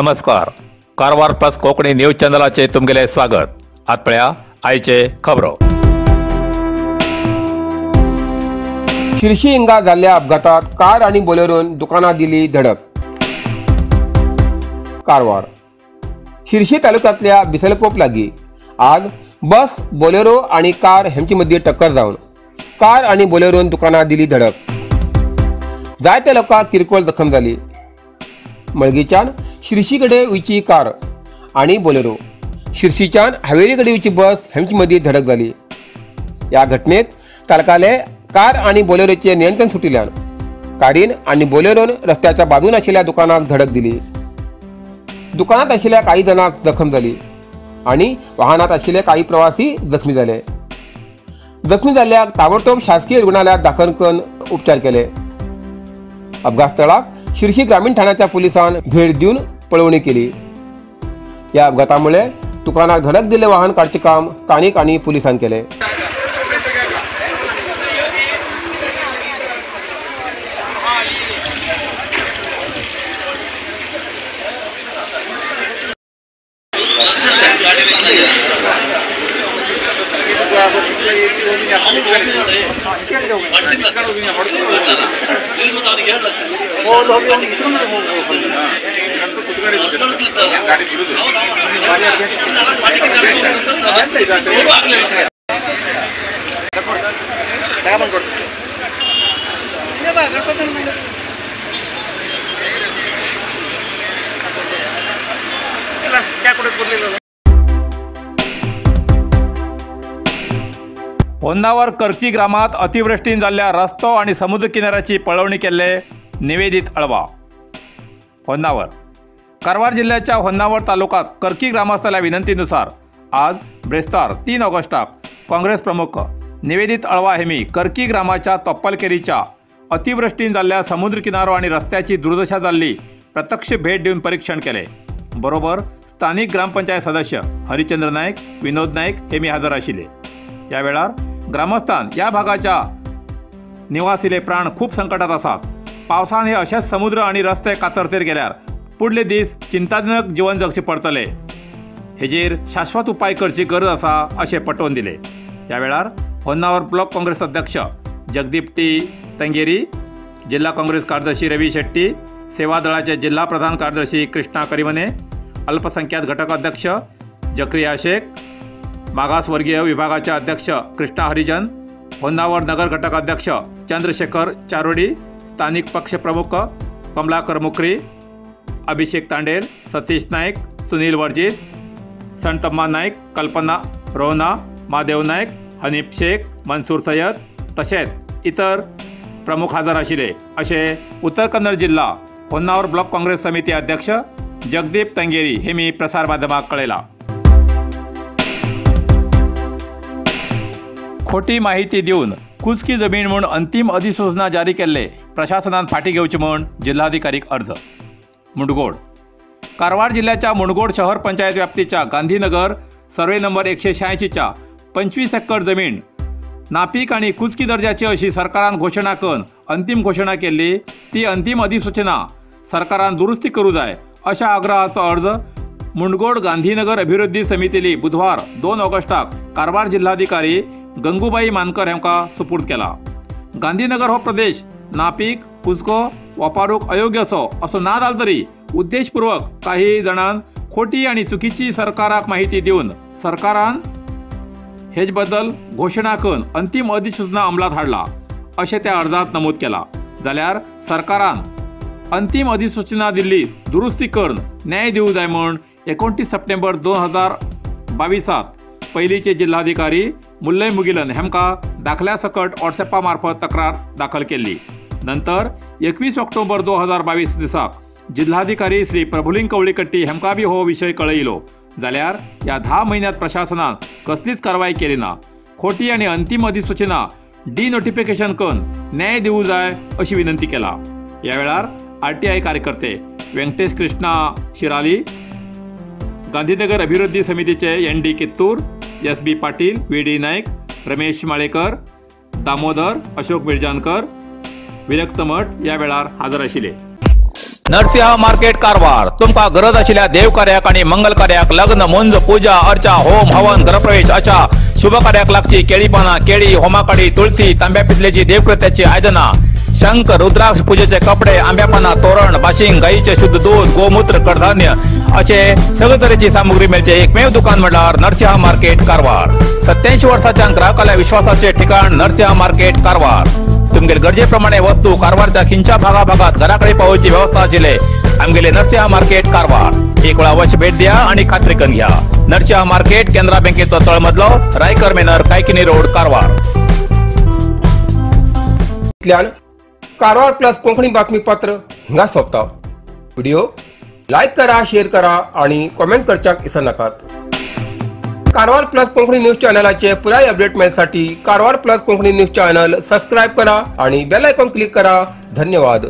नमस्कार, Karwar plus Konkani news चॅनलाचे तुमगेले स्वागत. आत पळया आयचे खबरो. शिरशी हिंगा जाल्ल्या अपघातात कार आनी बोलेरोन दुकानां दिली धडक. कारवार शिरशी तालुक्यांतल्या बिसलकोप लागी आज बस, बोलेरो आनी कार हेंचे मदीं टक्कर जावन कार आनी बोलेरोन दुकानां दिली धडक. जायत्या लोकांक किरकोळ जखम जाली. मळगीच्यान शिरशी कडेन वयची कार आनी बोलेरो, शिरशीच्यान हावेरी कडेन वयची बस हेंचे मदीं धडक जाली. ह्या घटनेत चालकाले कार आनी बोलेरोचे नियंत्रण सुटिल्ल्यान कारीन आनी बोलेरोन रस्त्याच्या बाजून आशिल्ल्या दुकानाक धडक दिली. दुकानात आशिल्ल्या काही जाणांक जखम जाली आनी वाहनात आशिल्ले काही प्रवासी जखमी जाले. जखमी जाल्ल्याक ताबडतोब शासकीय रुग्णालयात दाखल करून उपचार केले. अपघात स्थळाक शिरशी ग्रामीण ठाण्याच्या पोलिसान भेट दिवन पळोवणी केली. या अपघातामुळे दुकानाक धडक दिल्ले वाहन काडचे काम स्थानिक आनी पोलिसान केले. होन्नावर कर्की ग्रामात अतिवृष्टीन जाल्ल्या रस्तो आनी समुद्र किनाऱ्याची पळोवणी केल्ले निवेदित अळवा. होन्नावर कारवार जिल्ह्याच्या होन्नावर तालुक्यात कर्की ग्रामस्थांच्या विनंतीनुसार आज ब्रेस्तार 3 ऑगस्टाक काँग्रेस प्रमुख निवेदित अळवा हेमी कर्की ग्रामाच्या तोप्पलकेरीच्या अतिवृष्टीन जाल्ल्या समुद्र किनारो आनी रस्त्याची दुर्दशा जाल्ली प्रत्यक्ष भेट दिवन परीक्षण केले. बरोबर स्थानिक ग्रामपंचायत सदस्य हरिचंद्र नायक, विनोद नायक हेमी हजर आशिल्ले. या वेळार ग्रामस्थान या भागाच्या निवासीले प्राण खूब संकटात आसात. पावसान हे अशेच समुद्र आनी रस्ते कातरतेर गेल्यार पुडले दीस चिंताजनक जीवन जगचे पडतले. हेजेर शाश्वत उपाय करची गरज आसा अशें पटोवन दिले. ह्या वेळार होन्नावर ब्लॉक काँग्रेस अध्यक्ष जगदीप टी तंगेरी, जिल्हा काँग्रेस कार्यदर्शी रवी शेट्टी, सेवा दळाचे जिल्हा प्रधान कार्यदर्शी कृष्णा करीमने, अल्पसंख्याक घटक अध्यक्ष जक्रिया शेख, मागासवर्गीय विभागाचे अध्यक्ष कृष्णा हरिजन, होन्नावर नगर घटक अध्यक्ष चंद्रशेखर चारोडी, स्थानिक पक्ष प्रमुख कमलाकर मुकरी, अभिषेक तांडेल, सतीश नाईक, सुनील वर्जीस, संतम्मा नाईक, कल्पना रोहना, महादेव नाईक, हनीफ शेख, मंसूर सय्यद तसेच इतर प्रमुख हजर आशिल्ले अशें उत्तर कन्नड जिल्हा होन्नावर ब्लॉक काँग्रेस समिती अध्यक्ष जगदीप तंगेरी हे मी प्रसार माध्यमाक कळयलां. खोटी माहिती दिवन कुचकी जमीन म्हूण अंतीम अधिसूचना जारी केल्ले प्रशासनान फाटी घेवची म्हूण जिल्हाधिकारीक अर्ज. मुंडगोड कारवार जिल्ह्याच्या मुंडगोड शहर पंचायत व्याप्तीच्या गांधीनगर सर्वे नंबर 186च्या 25 एकर जमीन नापीक आनी कुचकी दर्जाची अशी सरकारान घोशणा करून अंतीम घोशणा केल्ली ती अंतीम अधिसूचना सरकारान दुरुस्ती करूं जाय अशा आग्रहाचो अर्ज मुंडगोड गांधीनगर अभिवृद्धी समितीली बुधवार 2 ऑगस्टाक कारवार जिल्हाधिकारी गंगूबाई मानकर हांकां सुपूर्द केला. गांधीनगर हो प्रदेश नापीक, कुचको, वापरूंक अयोग्य असो असो ना जालो तरी उद्देशपूर्वक काही जाणान खोटी आनी चुकीची सरकाराक माहिती दिवन सरकारान हेज बद्दल घोशणा करून अंतीम अधिसूचना अंमलात हाडला अशें त्या अर्जांत नमूद केला. जाल्यार सरकारान अंतीम अधिसूचना दिल्ली दुरुस्ती करून न्याय दिवं जाय म्हूण 29 सप्टेंबर 2022 पयलींचे जिल्हाधिकारी मुल्लय मुगिलन हेमकां दाखल्या सकट व्हॉट्सएपा मार्फत तक्रार दाखल केल्ली. नंतर 21 ऑक्टोबर 2022 दिसाक जिल्हाधिकारी श्री प्रभुलिंग कवळीकट्टी हेमकां बी हो विशय कळयलो. जाल्यार ह्या 10 म्हयन्यांत प्रशासनान कसलीच कारवाय केली ना. खोटी आनी अंतीम अधिसूचना डिनोटिफिकेशन करून न्याय दिवं जाय अशी विनंती केला. ह्या वेळार RTI कार्यकर्ते व्यंकटेश कृष्णा शिराली, गांधीनगर अभिवृद्धी समितीचे ND Kittur, SB Patil, VD Naik, Ramesh Malekar, Damodar, Ashok Mirjankar, Virakta Math या वेळार हजर आशिल्ले. नरसिंह मार्केट कारवार तुमकां गरज आशिल्ल्या देवकार्याक आनी मंगल कार्याक लग्न मुंज पूजा अर्चा होम हवन गृहप्रवेश अशा शुभ कार्याक लागची केळी पानां केळी होमाकाडी तुळसी तांब्या पितलेची देवकृत्याची आयदनां शंख रुद्राक्ष पूजेचे कपडे आंब्या पानां तोरण बाशिंग गायीचे शुद्ध दूध गोमूत्र कडधान्य असे सगळे तरेची सामुग्री मेळचे एकमेव दुकान म्हणल्यार नरसिंह मार्केट कारवार. 87 वर्साच्या ग्राहकाल्या विश्वासाचे ठिकाण नरसिंह मार्केट कारवार. तुमगेले गरजे प्रमाणे वस्तू कारवारच्या खिंच्या भागा भागात घराकडे पावोवची व्यवस्था आशिल्ले आमगेले नरसिंह मार्केट कारवार. एक वेळा अवश्य भेट द्या आणि खात्री करून घ्या. नरसिंह मार्केट केनरा बँकेचो तळमजलो रायकर मेनर कायकिनी रोड कारवार. कारवार प्लस कोंकणी बातमीपत्र हिंगा सोंपता. व्हिडिओ लायक करा, शेअर करा आणि कॉमेंट करच्याक विसरनाकात. कारवार प्लस कोंकणी न्यूज चॅनलाचे पुराय update मेळसाठी Karwar plus Konkani news channel subscribe करा आणि बेल आयकॉन क्लिक करा. धन्यवाद.